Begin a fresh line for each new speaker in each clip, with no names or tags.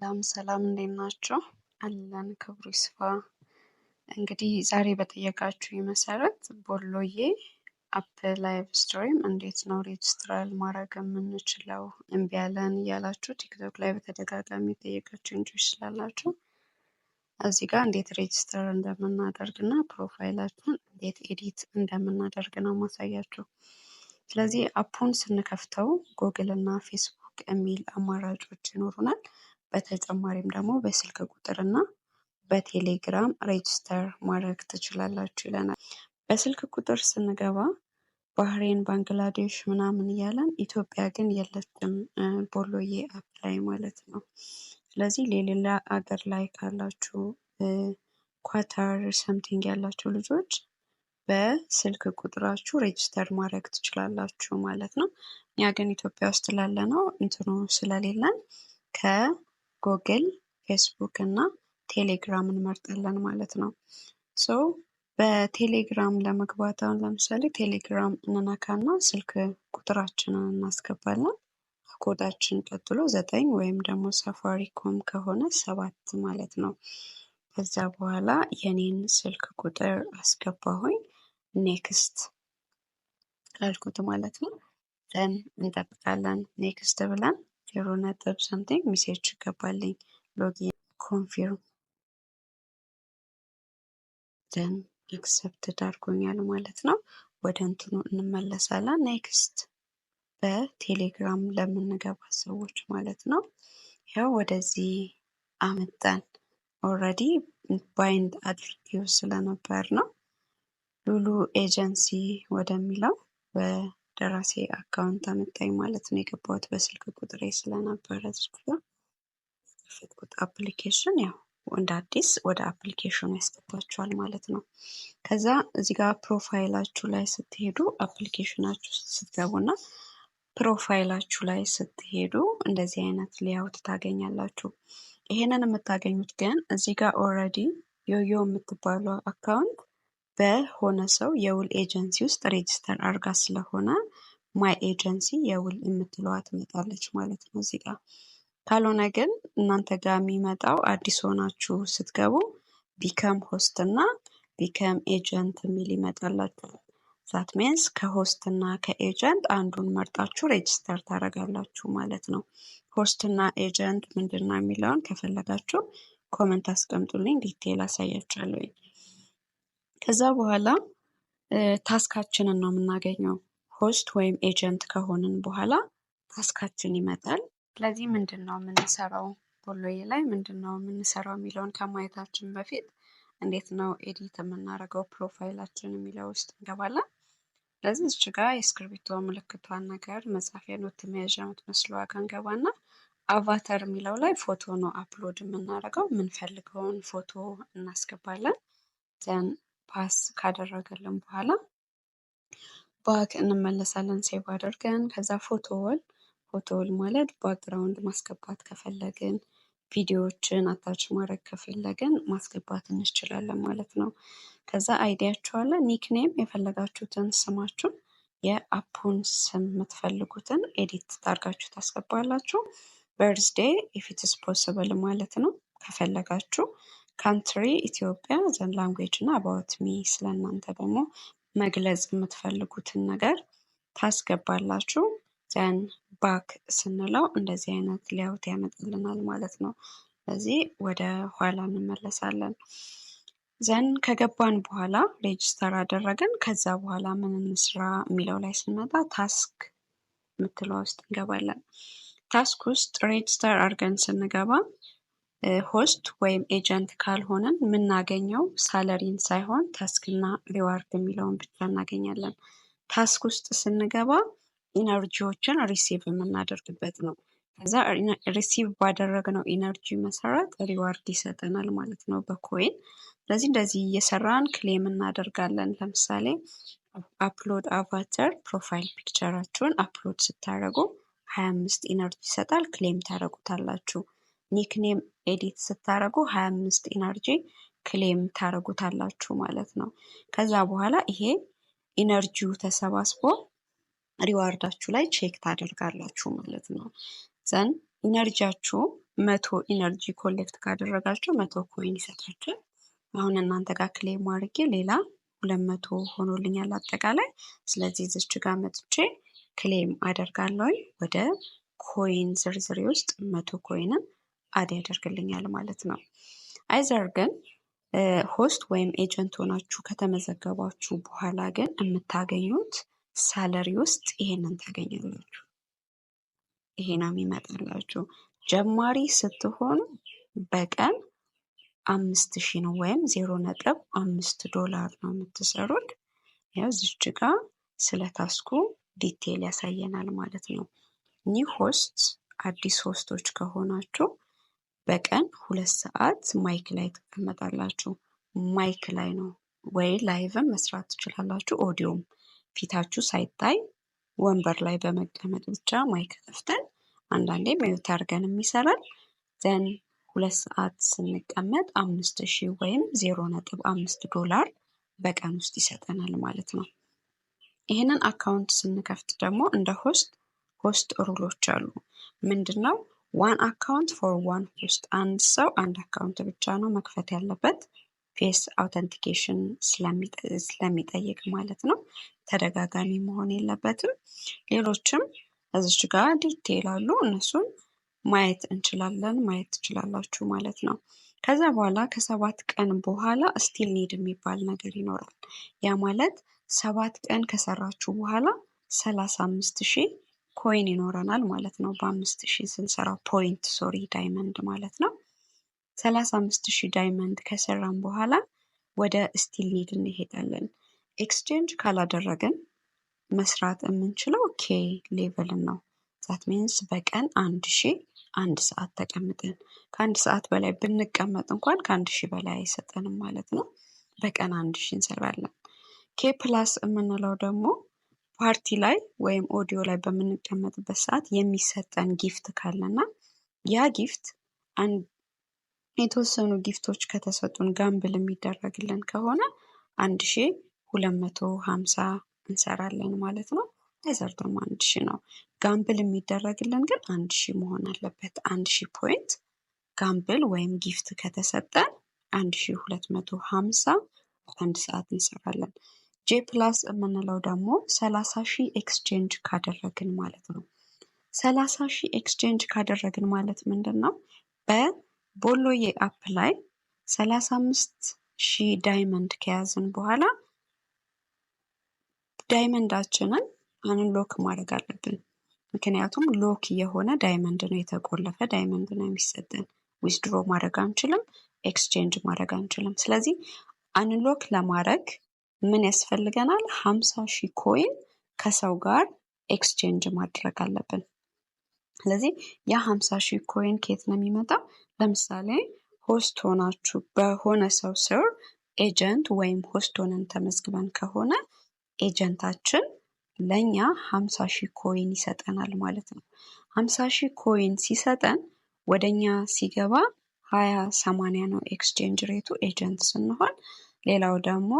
ሰላም ሰላም፣ እንዴት ናችሁ? አለን፣ ክብሩ ይስፋ። እንግዲህ ዛሬ በጠየቃችሁ መሰረት ቦሎዬ app live stream እንዴት ነው register ማድረግ የምንችለው፣ እምቢ ያለን እያላችሁ ቲክቶክ ላይ በተደጋጋሚ የጠየቃችሁ ልጆች ስላላችሁ እዚህ ጋር እንዴት register እንደምናደርግ እና profile ኣችን እንዴት edit እንደምናደርግ ነው ማሳያችሁ። ስለዚህ app ኡን ስንከፍተው ጉግል እና ፌስቡክ የሚል አማራጮች ይኖሩናል። በተጨማሪም ደግሞ በስልክ ቁጥር እና በቴሌግራም register ማድረግ ትችላላችሁ ይለናል። በስልክ ቁጥር ስንገባ ባህሬን፣ ባንግላዴሽ ምናምን እያለን ኢትዮጵያ ግን የለችም ቦሎዬ app ላይ ማለት ነው። ስለዚህ ሌላ አገር ላይ ካላችሁ፣ ኳታር something ያላችሁ ልጆች በስልክ ቁጥራችሁ register ማድረግ ትችላላችሁ ማለት ነው። እኛ ግን ኢትዮጵያ ውስጥ ላለነው እንትኑ ስለሌለን ከጎግል፣ ፌስቡክ እና ቴሌግራም እንመርጣለን ማለት ነው። So በቴሌግራም ለመግባት አሁን ለምሳሌ ቴሌግራም እንነካና ስልክ ቁጥራችንን እናስገባለን። ከኮዳችን ቀጥሎ 9 ወይም ደግሞ ሳፋሪኮም ከሆነ 7 ማለት ነው። ከዛ በኋላ የኔን ስልክ ቁጥር አስገባሁኝ፣ next ላልኩት ማለት ነው። Then እንጠብቃለን። Next ብለን 0 ነጥብ something message ይገባልኝ። Login confirm, then accepted አድርጎኛል ማለት ነው። ወደ እንትኑ እንመለሳለን። Next በቴሌግራም ለምንገባ ሰዎች ማለት ነው። ያው ወደዚህ አመጣን። Already bind አድርጌው ስለነበር ነው። ሉሉ ኤጀንሲ ወደሚለው በደራሴ account አመጣኝ ማለት ነው። የገባሁት በስልክ ቁጥሬ ስለነበረ እዚህ ጋር የከፈትኩት application ያው እንደ አዲስ ወደ application ኑ ያስገባችኋል ማለት ነው። ከዛ እዚህ ጋር profile ኣችሁ ላይ ስትሄዱ፣ application ኣችሁ ውስጥ ስትገቡና profile ኣችሁ ላይ ስትሄዱ እንደዚህ አይነት layout ታገኛላችሁ። ይሄንን የምታገኙት ግን እዚህ ጋር already ዮዮ የምትባለው account በሆነ ሰው የውል ኤጀንሲ ውስጥ register አድርጋ ስለሆነ my agency የውል የምትለዋ ትመጣለች ማለት ነው እዚህ ጋር። ካልሆነ ግን እናንተ ጋር የሚመጣው አዲስ ሆናችሁ ስትገቡ become host እና become agent የሚል ይመጣላችኋል። That means ከ host እና ከ agent አንዱን መርጣችሁ register ታደርጋላችሁ ማለት ነው። Host እና agent ምንድን ነው የሚለውን ከፈለጋችሁ comment አስቀምጡልኝ፣ detail አሳያችኋለሁ። ከዛ በኋላ task ኣችንን ነው የምናገኘው። Host ወይም agent ከሆንን በኋላ task ኣችን ይመጣል። ስለዚህ ምንድን ነው የምንሰራው፣ ቦሎዬ ላይ ምንድን ነው የምንሰራው የሚለውን ከማየታችን በፊት እንዴት ነው edit የምናደርገው profile ኣችን የሚለው ውስጥ እንገባለን። ስለዚህ እዚች ጋር የእስክርቢቶ ምልክቷን ነገር መጻፊያ note መያዣ የምትመስለዋ ጋር እንገባና avatar የሚለው ላይ ፎቶ ነው upload የምናደርገው። የምንፈልገውን ፎቶ እናስገባለን። Then pass ካደረገልን በኋላ back እንመለሳለን save አድርገን። ከዛ photo wall፣ photo wall ማለት background ማስገባት ከፈለግን፣ ቪዲዮዎችን attach ማድረግ ከፈለግን ማስገባት እንችላለን ማለት ነው። ከዛ ID ያችሁ አለ፣ nickname የፈለጋችሁትን ስማችሁን፣ የ app ኡን ስም የምትፈልጉትን edit ታርጋችሁ ታስገባላችሁ። Birthday if it's possible ማለት ነው ከፈለጋችሁ። Country ኢትዮጵያ፣ then language እና about me፣ ስለ እናንተ ደግሞ መግለጽ የምትፈልጉትን ነገር ታስገባላችሁ። Then back ስንለው እንደዚህ አይነት layout ያመጣልናል ማለት ነው። ስለዚህ ወደ ኋላ እንመለሳለን። Then ከገባን በኋላ register አደረግን። ከዛ በኋላ ምን እንስራ የሚለው ላይ ስንመጣ task የምትለዋ ውስጥ እንገባለን። Task ውስጥ register አድርገን ስንገባ host ወይም agent ካልሆንን የምናገኘው salary ን ሳይሆን task ና reward የሚለውን ብቻ እናገኛለን። Task ውስጥ ስንገባ energy ዎችን receive የምናደርግበት ነው። ከዛ receive ባደረግነው energy መሰረት reward ይሰጠናል ማለት ነው በ coin። ስለዚህ እንደዚህ እየሰራን claim እናደርጋለን። ለምሳሌ upload avatar፣ profile picture ኣችሁን upload ስታደርጉ 25 energy ይሰጣል፣ claim ታደርጉታላችሁ። Nickname edit ስታደርጉ 25 energy claim ታደርጉታላችሁ ማለት ነው። ከዛ በኋላ ይሄ energy ው ተሰባስቦ reward ኣችሁ ላይ check ታደርጋላችሁ ማለት ነው። Then energy ያችሁ 100 energy collect ካደረጋችሁ 100 coin ይሰጣችኋል። አሁን እናንተ ጋር claim አድርጌ ሌላ 200 ሆኖልኛል አጠቃላይ። ስለዚህ እዚች ጋር መጥቼ claim አደርጋለሁ። ወደ coin ዝርዝሬ ውስጥ 100 coin ን add ያደርግልኛል ማለት ነው። Either ግን host ወይም agent ሆናችሁ ከተመዘገባችሁ በኋላ ግን የምታገኙት salary ውስጥ ይሄንን ታገኛላችሁ። ይሄ ነው የሚመጣላችሁ። ጀማሪ ስትሆኑ በቀን 5000 ነው ወይም $0.5 ነው የምትሰሩት። ያው እዚች ጋ ስለ task ኡ detail ያሳየናል ማለት ነው። New host አዲስ host ኦች ከሆናችሁ በቀን 2 ሰዓት mic ላይ ትቀመጣላችሁ። Mic ላይ ነው ወይ live ም መስራት ትችላላችሁ። ኦዲዮም ፊታችሁ ሳይታይ ወንበር ላይ በመቀመጥ ብቻ mic ከፍተን አንዳንዴ mute አድርገንም ይሰራል። Then 2 ሰዓት ስንቀመጥ 5000 ወይም $0.5 በቀን ውስጥ ይሰጠናል ማለት ነው። ይህንን account ስንከፍት ደግሞ እንደ host rule ኦች አሉ። ምንድነው? One account for one host፣ አንድ ሰው አንድ account ብቻ ነው መክፈት ያለበት፣ face authentication ስለሚጠይቅ ማለት ነው። ተደጋጋሚ መሆን የለበትም። ሌሎችም እዚች ጋር detail አሉ፣ እነሱን ማየት እንችላለን፣ ማየት ትችላላችሁ ማለት ነው። ከዛ በኋላ ከ7 ቀን በኋላ still need የሚባል ነገር ይኖራል። ያ ማለት 7 ቀን ከሰራችሁ በኋላ 35,000 coin ይኖረናል ማለት ነው። በ5000 ስንሰራ point sorry diamond ማለት ነው። 35,000 diamond ከሰራን በኋላ ወደ still need እንሄዳለን። Exchange ካላደረግን መስራት የምንችለው K level ን ነው። That means በቀን 1000 1 ሰዓት ተቀምጠን ከ1 ሰዓት በላይ ብንቀመጥ እንኳን ከ1000 በላይ አይሰጠንም ማለት ነው። በቀን 1000 እንሰራለን። K plus የምንለው ደግሞ ፓርቲ ላይ ወይም ኦዲዮ ላይ በምንቀመጥበት ሰዓት የሚሰጠን gift ካለና ያ gift የተወሰኑ gift ኦች ከተሰጡን gamble የሚደረግልን ከሆነ 1250 እንሰራለን ማለት ነው። Either ደግሞ 1000 ነው። Gamble የሚደረግልን ግን 1000 መሆን አለበት። 1000 point gamble ወይም gift ከተሰጠን 1250 በአንድ ሰዓት እንሰራለን። J plus የምንለው ደግሞ 30,000 exchange ካደረግን ማለት ነው። 30,000 exchange ካደረግን ማለት ምንድን ነው? በቦሎዬ app ላይ 35,000 diamond ከያዝን በኋላ diamond ኣችንን unlock ማድረግ አለብን። ምክንያቱም lock የሆነ diamond ነው፣ የተቆለፈ diamond ነው የሚሰጠን። Withdraw ማድረግ አንችልም፣ exchange ማድረግ አንችልም። ስለዚህ unlock ለማድረግ ምን ያስፈልገናል? 50,000 coin ከሰው ጋር exchange ማድረግ አለብን። ስለዚህ ያ 50,000 coin ከየት ነው የሚመጣው? ለምሳሌ host ሆናችሁ በሆነ ሰው ስር agent ወይም host ሆነን ተመዝግበን ከሆነ agent ኣችን ለኛ 50,000 coin ይሰጠናል ማለት ነው። 50,000 coin ሲሰጠን ወደኛ ሲገባ 20.80 ነው exchange rate ኡ agent ስንሆን፣ ሌላው ደግሞ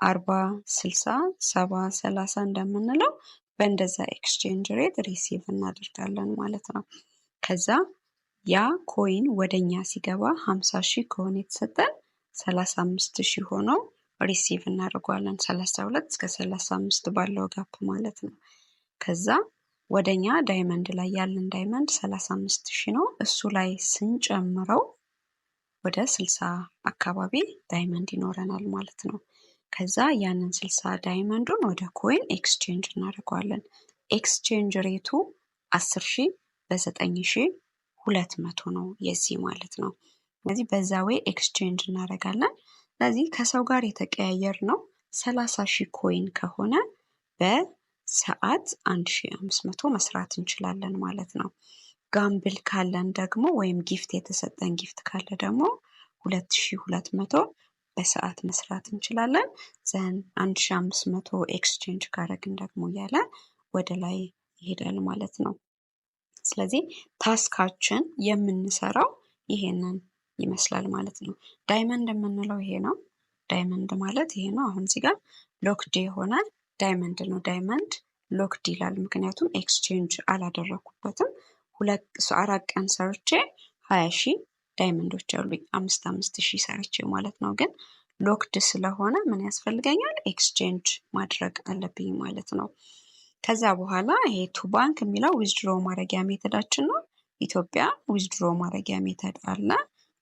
40 60 70 30 እንደምንለው በእንደዛ exchange rate receive እናደርጋለን ማለት ነው። ከዛ ያ coin ወደኛ ሲገባ 50,000 ከሆነ የተሰጠን 35,000 ሆኖ receive እናደርገዋለን። 32 እስከ 35 ባለው gap ማለት ነው። ከዛ ወደኛ diamond ላይ ያለን diamond 35,000 ነው። እሱ ላይ ስንጨምረው ወደ 60 አካባቢ diamond ይኖረናል ማለት ነው። ከዛ ያንን 60 diamond ኡን ወደ coin exchange እናደርገዋለን። Exchange rate ኡ 10,000 በ9,200 ነው የዚህ ማለት ነው። ስለዚህ በዛ way exchange እናደርጋለን። ስለዚህ ከሰው ጋር የተቀያየርነው 30,000 coin ከሆነ በሰዓት 1500 መስራት እንችላለን ማለት ነው። Gamble ካለን ደግሞ ወይም gift የተሰጠን gift ካለ ደግሞ 2200 በሰዓት መስራት እንችላለን። Then 1500 exchange ካረግን ደግሞ እያለ ወደ ላይ ይሄዳል ማለት ነው። ስለዚህ task ኣችን የምንሰራው ይሄንን ይመስላል ማለት ነው። Diamond የምንለው ይሄ ነው። Diamond ማለት ይሄ ነው። አሁን እዚህ ጋር locked የሆነ diamond ነው። Diamond locked ይላል፣ ምክንያቱም exchange አላደረኩበትም። 4 ቀን ሰርቼ 20,000 diamond ኦች አሉኝ፣ 5,000 ሰርቼ ማለት ነው። ግን locked ስለሆነ ምን ያስፈልገኛል? Exchange ማድረግ አለብኝ ማለት ነው። ከዛ በኋላ ይሄ to bank የሚለው withdraw ማድረጊያ method ኣችን ነው። ኢትዮጵያ withdraw ማድረጊያ method አለ።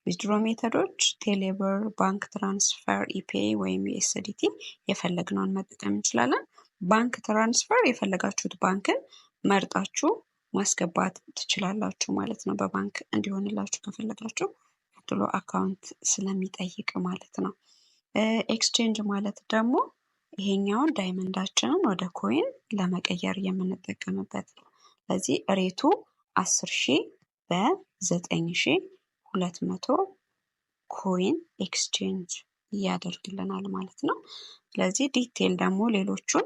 Withdraw method ኦች ቴሌብር፣ bank transfer፣ ኢፔ ወይም USDT የፈለግነውን መጠቀም እንችላለን። Bank transfer የፈለጋችሁት ባንክን መርጣችሁ ማስገባት ትችላላችሁ ማለት ነው። በባንክ እንዲሆንላችሁ ከፈለጋችሁ ቀጥሎ account ስለሚጠይቅ ማለት ነው። Exchange ማለት ደግሞ ይሄኛውን diamond ኣችንን ወደ coin ለመቀየር የምንጠቀምበት ነው። ስለዚህ rate ኡ 10,000በ9,200 coin exchange ያደርግልናል ማለት ነው። ስለዚህ detail ደግሞ ሌሎቹን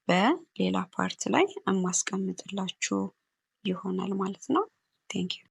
በሌላ part ላይ የማስቀምጥላችሁ ይሆናል ማለት ነው። Thank you.